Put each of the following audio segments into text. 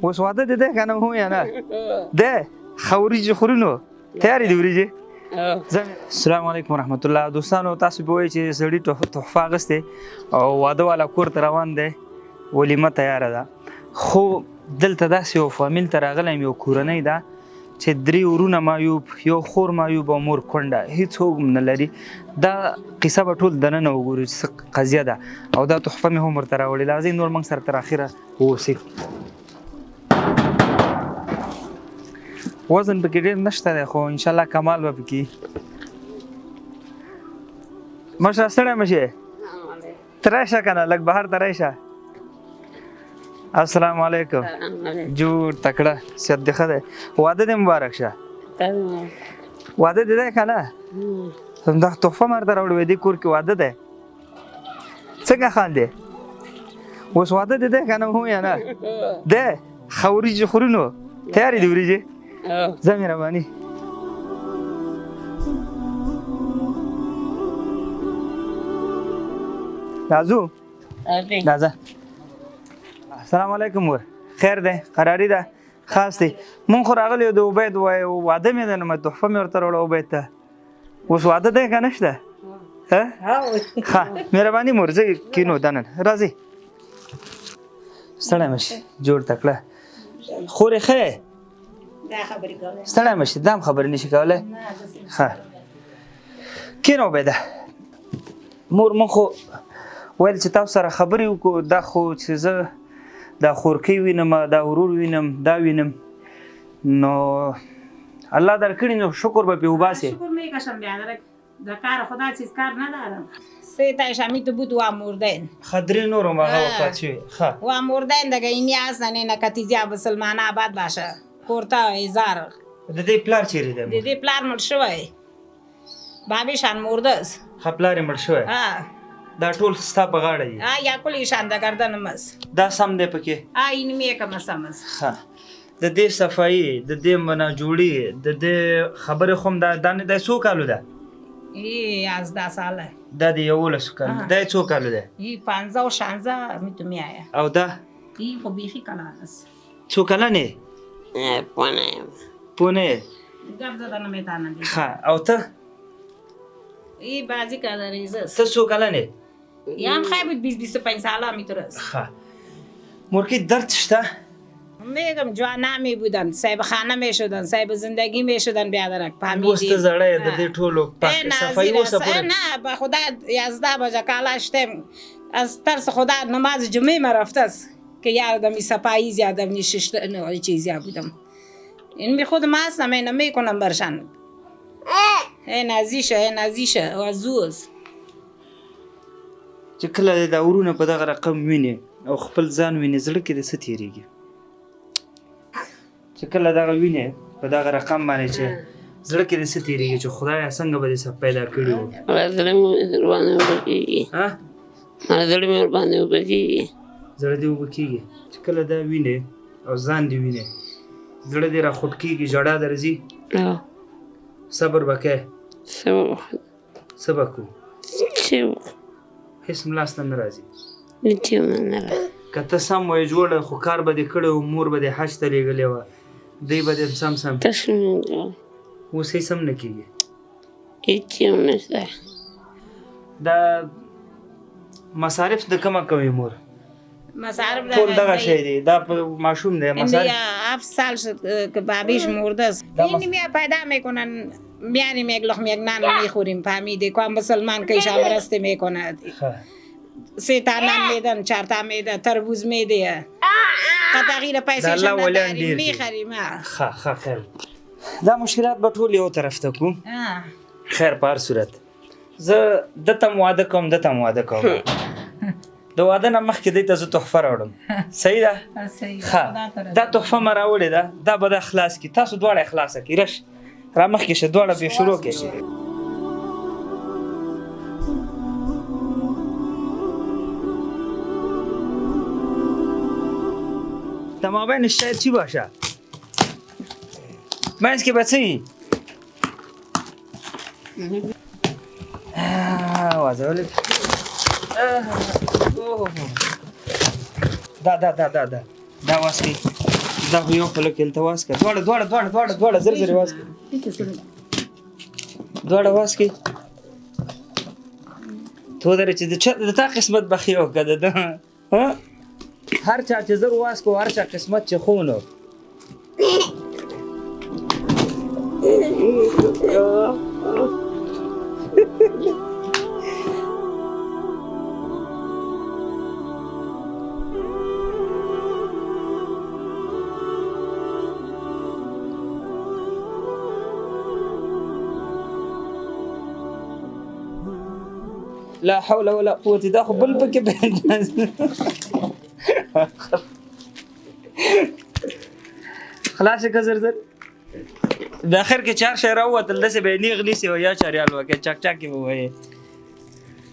اوس واده دې دی که نه؟ هو یا نه دی؟ ښه وریجې خوري نو تیارې دي وریجې. السلام علیکم ورحمت الله. دوستانو تاسو به وایئ چې سړي تحفه اخیستې او واده والا کور ته روان دی، ولیمه تیاره ده. خو دلته داسې یو فامیل ته راغلی یم، یو کورنۍ ده چې درې ورونه معیوب، یو خور معیوب او مور کونډه، هیڅوک هم نه لري. دا قصه به ټول دننه وګورو چې څه قضیه ده، او دا تحفه مې هم ورته راوړې. راځئ نور موږ سره تر اخره واوسئ. وزن پکې ډېر نشته دی، خو انشاءالله کمال به پکې. مشره ستړی مه شې، ته راشه که نه لږ بهر ته راشه. السلام علیکم. جوړ تکړه، صحت دې ښه دی؟ واده دې مبارک شه. واده دې دی که نه؟ دا تحفه مې درته راوړې، دې کور کې واده دی. څنګه خاندې؟ اوس واده دې دی که نه؟ هو یا نه دی؟ ښه وریجې خوري نو تیارې دي وریجې. ځه مهرباني. راځو راځه. السلام علیکم ور، خیر دی؟ قراري ده؟ خاص دی. مونږ خو راغلي یو د عبید واده مې دی، نو مې تحفه مې ورته راوړه عبید ته. اوس واده دی که نشته؟ ښه مهرباني مور، ځئ کینو دننه راځئ. ستړی مه شې، جوړ تکړه خورې ښه یې؟ ستړی مه شې، دا هم خبرې نه شي کولی. ښه کینه عبیده. مور مونږ خو ویل چې تاسو سره خبرې وکړو، دا خو چې زه دا خورکۍ وینم، دا ورور وینم، دا وینم، نو الله درکړي نو شکر به پرې وباسې. شکر میکشم بیادرک د کار خدا چیز کار ندارم. سه تایش همی تو بود و مردن. ښه درې نور هم هغه وفات شوي. ښه و مردن دیگه اینی هستن، اینا کتیزیا مسلمان آباد باشه کورتا هزار. د دې پلار چیرې دی؟ د دې پلار مړ شوی، بابیشان مرده است. ښه پلار یې مړ شوی. دا ټول ستا په غاړه دي؟ یا کلیشان د ګردن مس. دا سم دی پکې؟ این میکم سم است. ښه د دې صفایي، د دې مناجوړي، د دې خبرې خو هم دا نه دی. څو کالو ده؟ ای 11 ساله. دا د 11 کالو. دا یې څو کالو دی؟ ای 15 او 16 می تو میایه. او دا؟ ای خو بیخي کلان است. څو کلن یې؟ پوه نه یم. پوه نه یې؟ ګپ زده نه میتانه دی. ښه او ته؟ ای بازی که ریزه است. ته څو کلن یې؟ یم خیلی بود 20 25 ساله میتونه است. ښه مورکۍ درد شته؟ میگم جوانا می بودن، صاحب خانه می شدن، صاحب زندگی می شدن بیادرک فهمیدی. اوس ته زړه یې د دې ټولو پاک صفایي اوسه پورې؟ نه به خدا 11 بجه کالا شتم از ترس خدا نماز جمعه ما رفته است که یار دمی صفایی زیاده نششته نه چیزی بودم. این می خود ما هستم، اینو میکنم برشان. ای نازیشه، ای نازیشه و زوز. چې کله دا ورونه په دغه رقم ویني او خپل ځان ویني، زړه کې د څه تېرېږي؟ چې کله دغه وینې په دغه رقم باندې چې زړه کې د څه تېرېږي چې خدایه څنګه به دې څه پیدا کړي وو؟ زړه مې ورباندې اوبه کېږي. زړه مې ورباندې اوبه کېږي. زړه دې اوبه کېږي. چې کله دا وینې او ځان دې وینې، زړه دې راخوټ کېږي، ژړا درځي؟ صبر به کوې؟ څه به کوو؟ هېڅ هم لاسته نه راځي. هېڅ هم نه راځي. که ته سم وایې جوړه، خو کار به دې کړی و، مور به دې حج ته لېږلې وه، دوی به دې سم سم. اوس هېڅ هم نه کېږي. هېڅ هم نشته. دا مصارف د کومه کوي مور؟ مصارف ټول دغه شی دی، دا په ماشوم دی مصارف. 7 سال شد که بابیش مرده است. این میا پیدا میکنن، میانیم یک لقمه یک نان میخوریم، فهمیده که مسلمان که ایشان مرسته میکند. 3 تا نان میدن، 4 تا میده، تربوز میده. قطعی پیسې نداریم، میخریم. ښه ښه خیر. دا مشکلات به ټول یو طرف ته کو. خیر په هر صورت زه ده ته هم واده کوم، ده ته هم واده کوم. د واده نه مخکې دی ته زه تحفه راوړم. صحیح ده؟ ښه دا تحفه ما راوړې ده، دا به دا خلاص کړي، تاسو دواړه یې خلاصه کړئ. رش را مخکې شه، دواړه به شروع کړئ. د مابین شاید چی باشه؟ منځ کې به څه وي؟ وازولې. دا دا دا دا دا دا واس کوي. دا خو یو خوله کې هلته واز کړه، دواړه دواړه دواړه دواړه دواړه زر زر یې واز کړه، دواړه واز کړئ. ته ودرې چې د تا قسمت به ښه وو که د ده؟ هر چا چې زر واز کړو، هر چا قسمت چې ښه نو. لا حول ولا قوة، دا خو بل پکې خلاص که زر زر د اخر کې چار شی راووتل، داسې به یې نېغ نیسي او یا چاریال وکړي، چک چک یې به ووایې.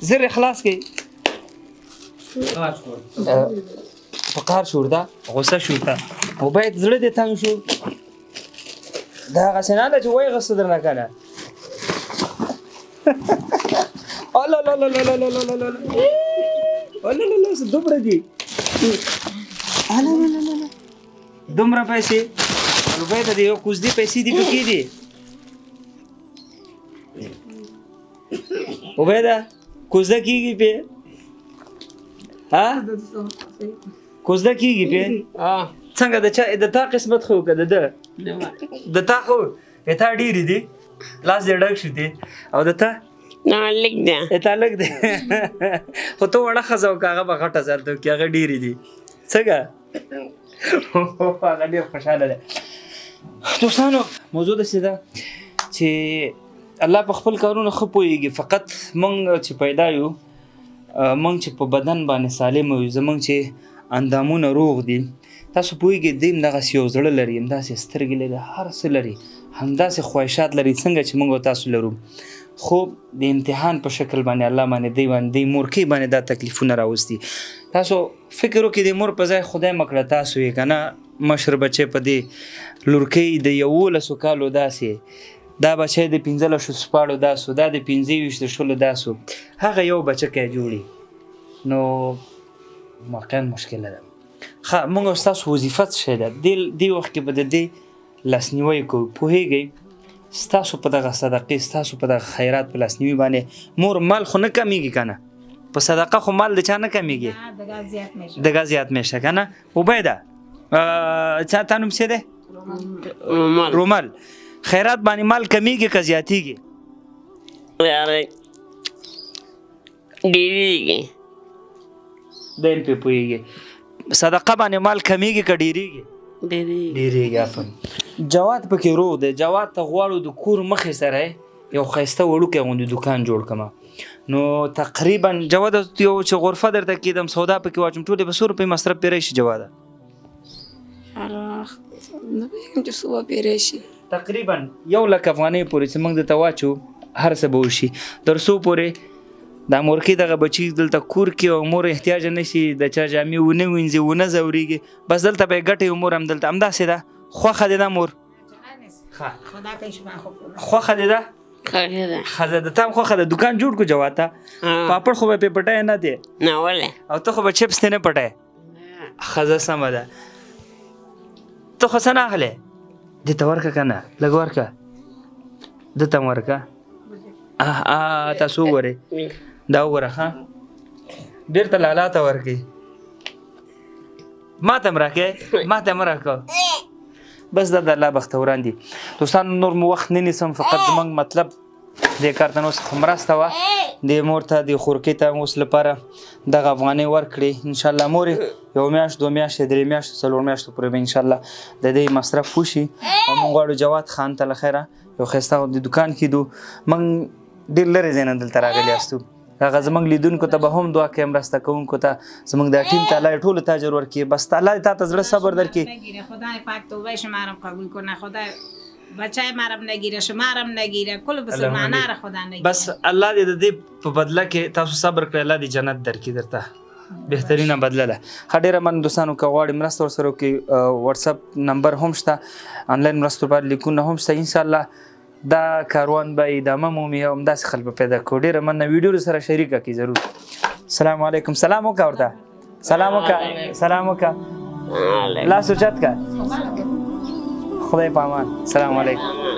زر یې خلاص کړئ. په قهر شو ورته، غوسه شو ورته، او باید زړه دې تنګ شو. دا هغسې نه ده چې ویې غوسته درنه که نه. الله لا لا لا لا لا لا لا لا لا لا، څه دومره دي؟ الله لا لا لا، دومره پیسې روپۍ ته د یو کوزدې پیسې دي پکې دي. عبیده کوزده کېږي پې؟ ها کوزده کېږي پې؟ څنګه د چا د تا قسمت خو که د ده؟ د تا خو تا ډېرې دي، لاس دې ډک شو دي. او د تا؟ نه لږ دی. تا لږ دی، خو ته وړه ښځه وکړه، هغه به غټه ځان ته وکړي، هغه ډېرې دي. څنګه؟ هغه ډېر خوشحاله دی. دوستانو موضوع داسې ده چې الله په خپل کارونو ښه پوهېږي، فقط موږ چې پیدا یو، موږ چې په بدن باندې سالم یو، زموږ چې اندامونه روغ دي، تاسو پوهېږئ دی همدغسې یو زړه لري، همداسې سترګې لري، هر څه لري، همداسې خواهشات لري څنګه چې موږ او تاسو لرو. خو د امتحان په شکل باندې الله باندې دی باندې دی مورکۍ باندې دا تکلیفونه راوستي. تاسو فکر وکړئ د مور په ځای خدای مه کړه تاسو یې که نه مشر بچی په دې لورکۍ د 11 کالو داسې، دا بچی د 15 شپاړو داسو، دا د 25 شلو داسو، هغه یو بچکی جوړي، نو واقعا مشکله ده. ښه موږ او ستاسو وظیفه څه شی ده؟ دې وخت کې به د دې لاسنیوی کوو. پوهېږئ ستاسو په دغه صدقې، ستاسو په دغه خیرات په لاسنیوي باندې مور مال خو نه کمیږي که نه؟ په صدقه خو مال د چا نه کمیږي، دګه زیات میشه که نه؟ عبیده چا تا نوم څه دی؟ رومل. خیرات باندې مال کمیږي که زیاتیږي؟ ډېرېږي. دی هم پرې پوهېږي. صدقه باندې مال کمیږي که ډېرېږي؟ ډېرېږي. آفرین. جواد پکې روغ دی، جواد ته غواړو د کور مخې سره یو ښایسته وړوکی غوندې دوکان جوړ کړم. نو تقریبا جواد یو چې غرفه درته کېدم، سودا پکې واچوم، ټولې به څو روپۍ مصرف پرې راشي جواده؟ نه پوهېږم چې څو به پرې راشي. تقریبا 1 لک افغانۍ پورې چې موږ درته واچو هر څه به وشي، تر څو پورې دا مورکۍ دغه بچي دلته کور کې او مور احتیاج نه شي، د چا جامې ونه وینځي، ونه ځورېږي، بس دلته به یې ګټه وي. مور هم دلته همداسې ده. خوښه دې ده مور؟ خوښه دې ده؟ ښځه ده. تا هم خوښه ده؟ دوکان جوړ کړو جواد ته، پاپړ خو به پرې پټی نه دی؟ نه ولې؟ او ته خو به چپس ته نه پټی؟ ښځه سمه ده. ته خو څه نه اخلې؟ دې ته ورکړه که نه؟ لږ ورکړه، ده ته هم ورکړه. تاسو وګورئ، دا وګوره. ښه بېرته لالا ته ورکړئ، ما ته هم راکړئ، ما ته هم راکړه. بس دا د الله بختوران دي. دوستانو نور مو وخت نه نیسم، فقط زموږ مطلب دې کار ته نو څخه مرسته وه، دې مور ته دې خورکۍ ته اوس لپاره دغه افغانۍ ورکړې. انشاءالله مور یې 1 میاشت، 2 میاشتې، 3 میاشتې، 4 میاشتو پورې به انشاءالله د دې مصرف وشي. او موږ غواړو جواد خان ته له خیره یو ښایسته د دوکان کېدو. موږ ډېر لرې ځای نه دلته راغلي یاستو. هغه زموږ لیدونکو ته به هم دعا کوي، مرسته کوونکو ته، زموږ دا ټیم ته الله یې ټولو ته اجر ورکړي. بس الله دې تا ته زړه صبر درکړي. خدای پاک توبه شما را قبول کنه، خدای بچای ما را نګیره، شما را نګیره، کل مسلمانان را خدا نګیره. بس الله دې د دې په بدله کې تاسو صبر کړئ، الله دې جنت درکړي درته، بهترینه بدله ده. ښه ډېره مننه دوستانو، که غواړئ مرسته ورسره وکړئ واتساپ نمبر هم شته، انلاین مرستو لپاره لیکونه هم شته. انشاءالله دا کاروان به ادامه مومي او همداسې خلک به پیدا کړو. ډېره مننه، ویډیو سره شریکه کړئ ضرور. السلام علیکم. سلام وکړه ورته، سلام وکړه، سلام وکړه، لاس اوچت کړه. خدای په امان. سلام علیکم.